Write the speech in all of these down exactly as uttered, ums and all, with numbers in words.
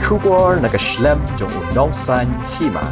Khubor na ka shlem jong u nongsan hima.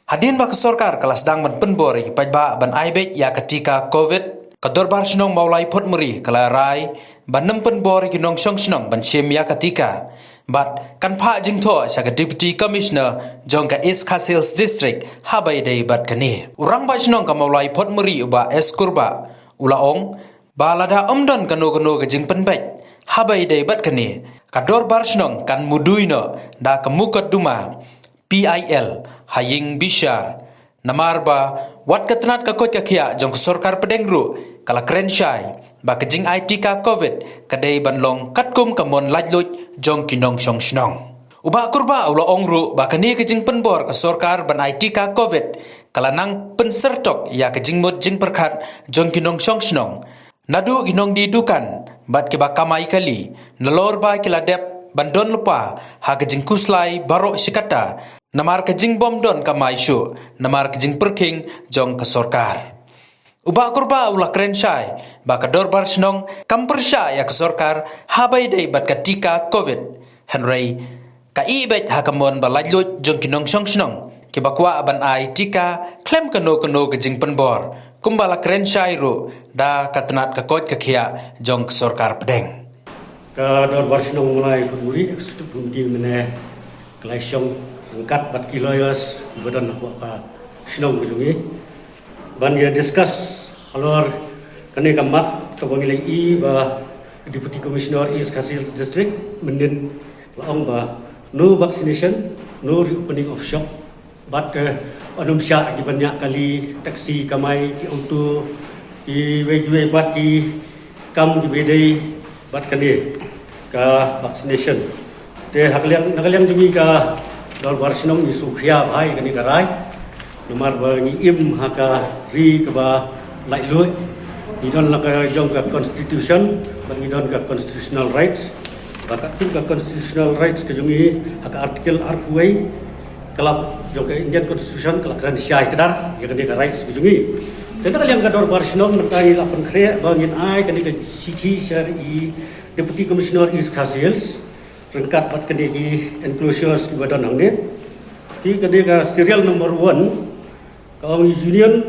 Hadien ba ka sorkar ka la sdang ban pynbor ïa ki paidbah ban ai beit ïa ka tika covid, ka Dorbar Shnong Mawlai Photmuri ka la rai ban nym pynbor ïa ki nongshong shnong ban shim ïa ka tika. Bad kan phah jingthoh sha ka Deputy Commissioner jong ka East Khasi Hills District haba ïadei bad kane. U Rangbah Shnong ka Mawlai Photmuri u Bah S Kurbah u la ong ba lada ym don kano kano ka jingpynbeit haba ïadei bad kane, ka Dorbar Shnong kan mudui noh da ka mukotduma P I L ha ïing bishar. Namar ba wat ka tnat ka koit ka khiah jong ka sorkar pdeng ruh ka la kren shai ba ka jingai tika covid ka dei ban long katkum ka mon laitluid jong ki nongshong shnong. U Bah Kurbah u la ong ruh ba kane ka jingpynbor ka sorkar ban ai tika covid ka la nang pynsyrtok ïa ka jingmut jingpyrkhat jong ki nongshong shnong. Naduh ki nongdie dukan bad kiba kamai kali, nalor ba ki la dep ban don lypa ha ka jingkhuslai baroh shi katta, namar ka jingbym don kamai shuh namar ka jingpyrkhing jong ka sorkar. U Bah Kurbah u la kren shai ba ka Dorbar Shnong kam pyrshah ïa ka sorkar haba ïadei bad ka tika covid. Hynrei ka ïeh beit ha ka mon ba laitluid jong ki nongshong shnong kiba kwah ban ai tika khlem kano kano ka jingpynbor, kumba la kren shai ruh da ka tnat ka koit ka khiah jong ka sorkar pdeng. Ka Dorbar Shnong Mawlai Photmuri, Executive Committee mynne ka la shong ryngkat bad ki lawyers kiba don hapoh ka shnong ka jong ngi ban ïa discuss halor kane ka mat kaba ngi la ïohi ba Deputy Commissioner East Khasi Hills District mynnin la ong ba no vaccination, no reopening of shop. Bad, eh, ym shah kiba ñiah kali, taxi, kamai, ki auto, kiwei kiwei pat ki kam kiba ïadei bad kane ka vaccination. Te ha ka liang, na ka liang jong ngi ka Dorbar Shnong ngi sngewkhia bha ïa kane ka rai. Namar ba ngi im ha ka ri kaba laitluid. Ngi don la ka jong ka constitution, bad ngi don ka constitutional rights. Ba katkum ka constitutional rights ka jong ngi ha ka article arphew wei, ka la jong ka Indian Constitution ka la kren shai kdar ïa kane ka rights ka jong ngi. Te na ka liang ka Dorbar Shnong mynta ngi la pynkhreh ba ngin ai kane ka shithi sha i Deputy Commissioner East Khasi Hills ryngkat bad kane ki enclosures kiba don hangne. Te kane ka serial number one ka ong Union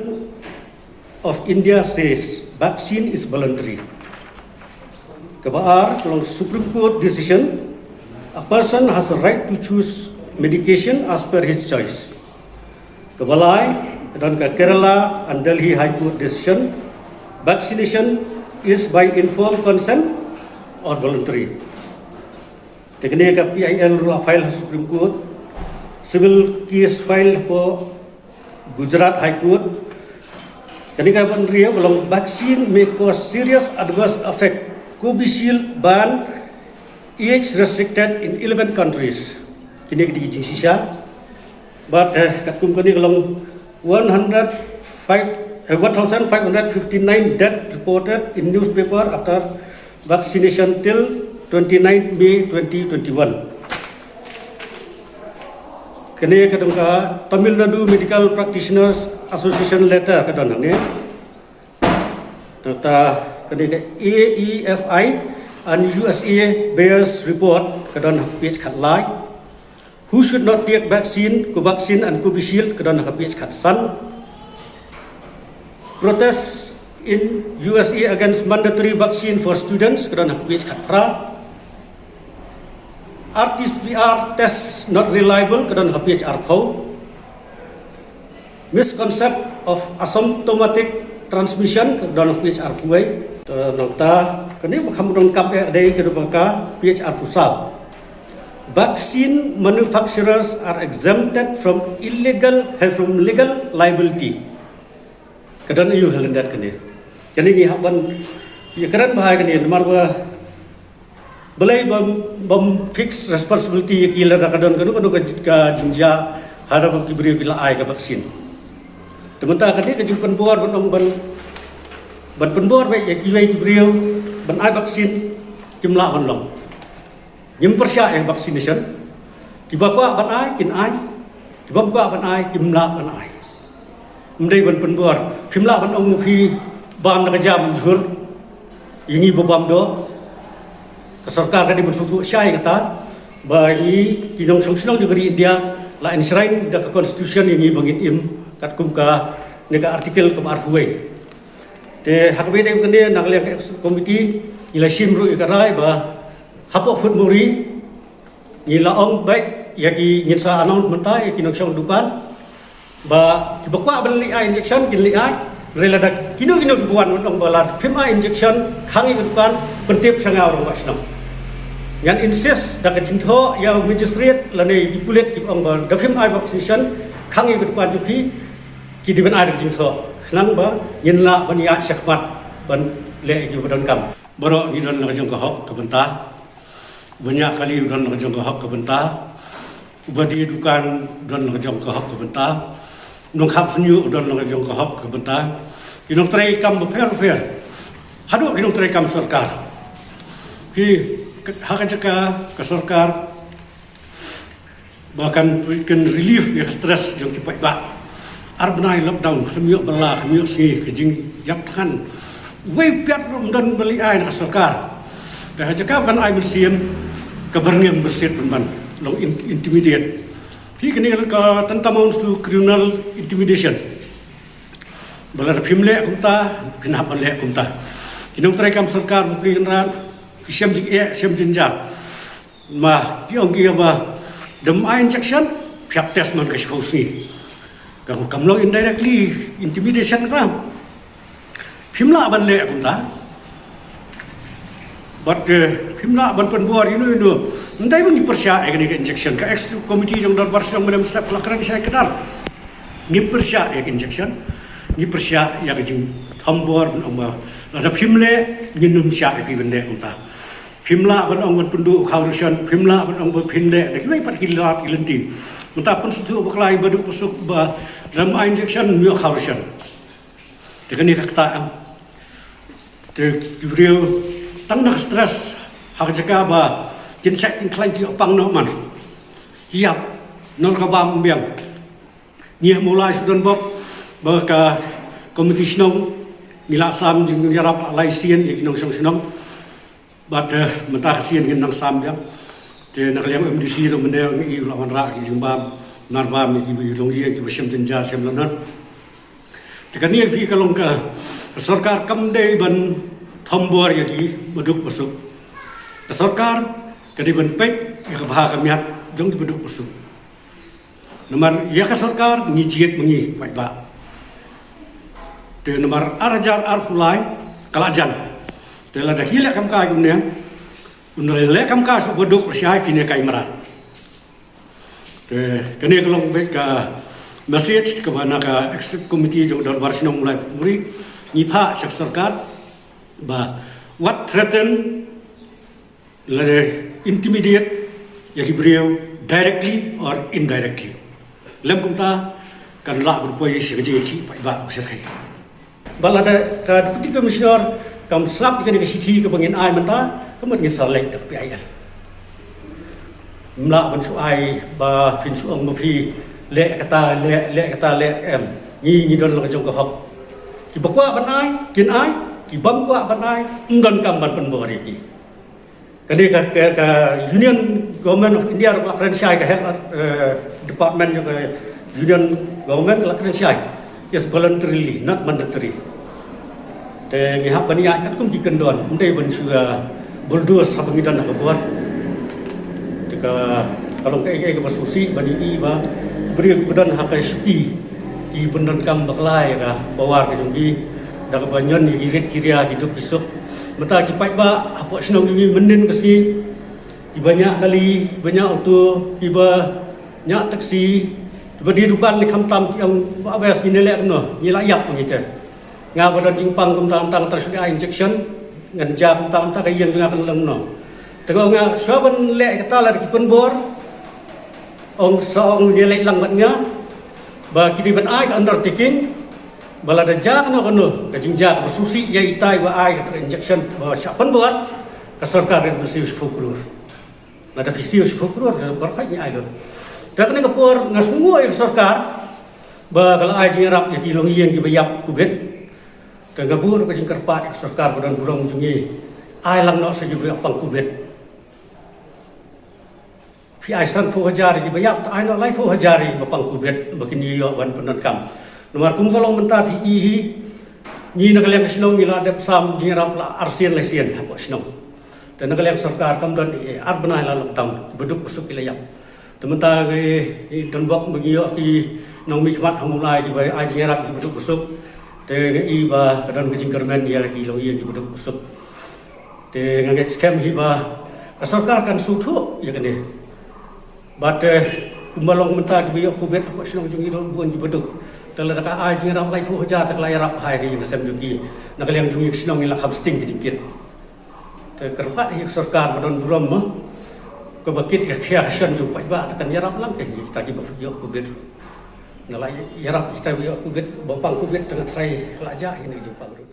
of India says vaccine is voluntary. Kaba ar ka long Supreme Court decision, a person has a right to choose medication as per his choice. Kaba lai ka don ka Kerala and Delhi High Court decision, vaccination is by informed consent or voluntary. Te kane ka P I L ruh la file ha Supreme Court, civil case file hapoh Gujarat High Court. Kane kaba hynriew ka long vaccine may cause serious adverse effect. Covishield ban, age restricted in eleven countries. Kine ki dei ki jingshisha. Bad, eh, katkum kane ka long one hundred five, eh, one thousand five hundred fifty-nine death reported in newspaper after vaccination till twenty-ninth May twenty twenty-one. Kane ka don ka Tamil Nadu Medical Practitioners Association letter ka don hangne. Nangta kane ka A E F I and U S A bears report ka don ha page khatlai. Who should not take vaccine, Covaxin and Covishield, ka don ha page khatsan. Protests in U S A against mandatory vaccine for students, ka don ha page khatphra. R T P C R test not reliable, ka don ha page arphew. Misconcept of asymptomatic transmission, ka don ha page arphew wei. Eh, nangta kane ba kham donkam eh dei ka dei ba ka page arphew saw. Vaccine manufacturers are exempted from illegal, eh, from legal liability. Ka don aïu ha lyndet kane? Kane ngi hap ban ïakren bha ïa kane namar ba balei bym, bym fix responsibility ïa ki lada ka don kano kano ka, ka jingjia ha kaba ki briew ki la ai ka vaccine. Te mynta kane ka jingpynbor ban ong ban, ban pynbor beit ïa kiwei ki briew ban ai vaccine, kim lah ban long. Ngim pyrshah ïa ka vaccination. Kiba kwah ban ai kin ai, kiba ym kwah ban ai kim lah ban ai. Ym dei ban pynbor. Phim lah ban ong phi bam da ka jam jhur ïa ngi ba bam doh. Ka sorkar ka dei ban sngewthuh shai kata. Ba ngi ki nongshong shnong jong ka ri India la enshrine da ka constitution ïa ngi ba ngin im katkum kane ka article kaba arphew wei. Te ha kaba ïadei bad kane na ka liang ka executive committee ngi la shim ruh ïa ka rai ba hapoh Phudmuri ngi la ong beit ïa ki, ngin sa announce mynta ïa ki nongshong dukan ba kiba kwah ban leit ai injection kin leit ai. Hynrei lada kino kino kiba wan ban ong ba lada phim ai injection khang ïa ka dukan, pyntip sha nga u rangbah shnong. Ngan insist da ka jingthoh ïa u magistrate lane ïa ki pulit kiba ong ba da phim ai vaccination khang ïa ka dukan jong phi, ki dei ban ai da ka jingthoh khnang ba ngin lah ban ïaid shakhmat ban leh ïa kiba donkam. Baroh ngi don la ka jong ka hok ka bynta. Uba ñiah kali u don la ka jong ka hok ka bynta. Uba die dukan u don la ka jong ka hok ka bynta. U nongkhap shñiuh u don la ka jong ka hok ka bynta. Ki nongtrei kam bapher bapher, haduh ki nongtrei kam sorkar, ki ha ka jaka ka sorkar ba kan, kan relief ïa ka stress jong ki paidbah. Ar bnai lockdown, ka ïoh bylla, ka ïoh sngi, ka jingïap thngan. Wei pat ruh ym don ba leit ai na ka sorkar. Te ha jaka ban ai mynsiem, ka byrngem byrsiet ban ban long in-, intimidate. Phi, kane ka tantamount to criminal intimidation. Ba lada phim leh kumta, phin hap ban leh kumta. Ki nongtrei kam sorkar ba phi kynrad, ki shem jingeh, shem jynjar. Ma ki ong ki ba dam ai injection, phi hap test man ka shiphew sngi. Ka kam long indirectly intimidation ka. Phim lah ban leh kumta. Bad, eh, phim lah ban pynbor ïa uno uno. Ym dei ba ngi pyrshah ïa kane ka injection, ka executive committee jong Dorbar Shnong mynne mynstep ka la kren shai kdar. Ngi pyrshah ïa ka injection, ngi pyrshah ïa ka jingthombor ban ong ba lada phim leh ngin ym shah ïa ki ban leh kumta. Phim lah ban ong ban pynduh u khaw ration, phim lah ban ong ba phin leh da kiwei pat ki lad ki lynti. Mynta pynsngewthuh bakla ïa i baduk basuk ba lada ym ai injection ym ïoh khaw ration. Te kane ka kata em. Te ki briew tang na ka stress ha ka jaka ba kin shet kin khlaiñ ki ïoh pang noh man. Ki ïap noh ka bam biang. Ngi ha Mawlai shu don bok ba ka komiti shnong ngi la sam jingïarap la lai sien ïa ki nongshong shnong. Bad, eh, mynta ka sien ngin nang sam biang. Te na ka liang M D C ruh mynne ngi ïoh la wanrah ki jingbam, narbam ïa ki longïing kiba shem jynjar shem lanot. Te kane phi ka long ka, ka sorkar kam dei ban thombor ïa ki baduk basuk. Ka sorkar ka dei ban peit ïa ka bha ka miat jong ki baduk basuk. Namar ïa ka sorkar ngi jied ma ngi paidbah. Te namar ar hajar arphew lai ka la jan. Te lada hi leh kam kai kumne, un leh kam kai shu baduk rashai pine kai mrad. Te kane ka long beit ka message kaba na ka executive committee jong Dorbar Shnong Mawlai Phudmuri ngi phah sha ka sorkar ba wat threaten lane intimidate ïa ki briew directly or indirectly. Lem kumta kan lah ban poi sha ka jingïakhih paidbah ba shyrkhei. Ba lada ka Deputy Commissioner kam sngap ïa kane ka shithi kaba ngin ai mynta, ka mut ngin sa leit da ka P I L. Ym lah ban shu ai ba phin shu ong ba phi leh kata leh, leh kata leh, em. Ngi ngi don la ka jong ka hok. Kiba kwah ban ai kin ai, ki bym kwah ban ai ym donkam ban pynbor ïa ki. Kane ka, ka, ka Union Government of India ruh ka la kren shai, ka health, eh, department jong ka Union Government ka la kren shai. Yes, voluntarily, not mandatory. Te ngi hap ban ïaid katkum ki kyndon, ym dei ban shu, eh, bulldoze haba ngi don ha ka bor. Te ka, ka long kaei kaei kaba sngewsih ban ïohi ba ki briew kiba don ha ka shuki ki pyndonkam bakla ïa ka power ka jong ki da kaba ñion ïa ki rit ki ria, ki duk ki suk. Mynta ki paidbah hapoh shnong jong ngi mynnin ka sngi, kiba ñiah kali, kiba ñiah auto, kiba ñiah taxi, kiba die dukan, lei khamtam ki ong ba bes ngi leh kumno, ngi la ïap ngi te. Nga ba don jingpang kumta, tang tang shu ai injection, ngan ja kumta, tang ka ïing jong nga kan long kumno. Te nga ong nga shuwa ban leh kata lada ki pynbor, ong sa ong ngi leit lang bad nga ba ki dei ban ai ka undertaking ba lada ja kano kano ka jingjia kaba sngewsih ïa itai ba ai kata ka injection ba shah pynbor, ka sorkar ka dei ban siew shiphew klur. Lada phi siew shiphew klur ka baroh khoit ngi ai lut. Te kane ka por nga sngewnguh ïa ka sorkar ba ka la ai jingïarap ïa ki longïing kiba ïap covid. Te nga buh ruh ka jingkyrpad ïa ka sorkar ba don burom jong ngi, ai lang noh sa kiba ïap pang covid. Phi ai sanphew hajar ïa kiba ïap, te ai noh laiphew hajar ïa kiba pang covid ba kin ïoh ban pyndonkam. Namar kumba long mynta phi i hi, ngi na ka liang ka shnong ngi la dep sam jingïarap la arsien laisien hapoh shnong. Te na ka liang sorkar kam don, eh, ar bnai la lockdown, ba duk ba suk ki la ïap. Te mynta ngi, ngi don bok ba ngi ïoh ki nongmihkhmat ha Mawlai kiba ai jingïarap kiba duk ba suk. Te nga i ba ka don ka jingkyrmen ïa ki longïing kiba duk ba suk. Te nga ngeit skhem hi ba ka sorkar kan sngewthuh ïa kane. Bad, eh, kumba long mynta kiba ïoh covid hapoh shnong jong ngi don bun kiba duk. Te lada ka ai jingïarap laiphew hajar te ka la ïarap bha ïa ka ïing ka sem jong ki. Na ka liang jong ngi ka shnong ngi la kham sting ka jingkit. Te kyrpad ïa ka sorkar ba don burom mo, kaba kit ïa ka khia ka shon jong paidbah te kan ïarap lang kein ïa kita kiba ïoh covid. Nga la ïarap kita ba ïoh covid, ba pang covid te nga trai la jah ïa kane ka jingpang ruh.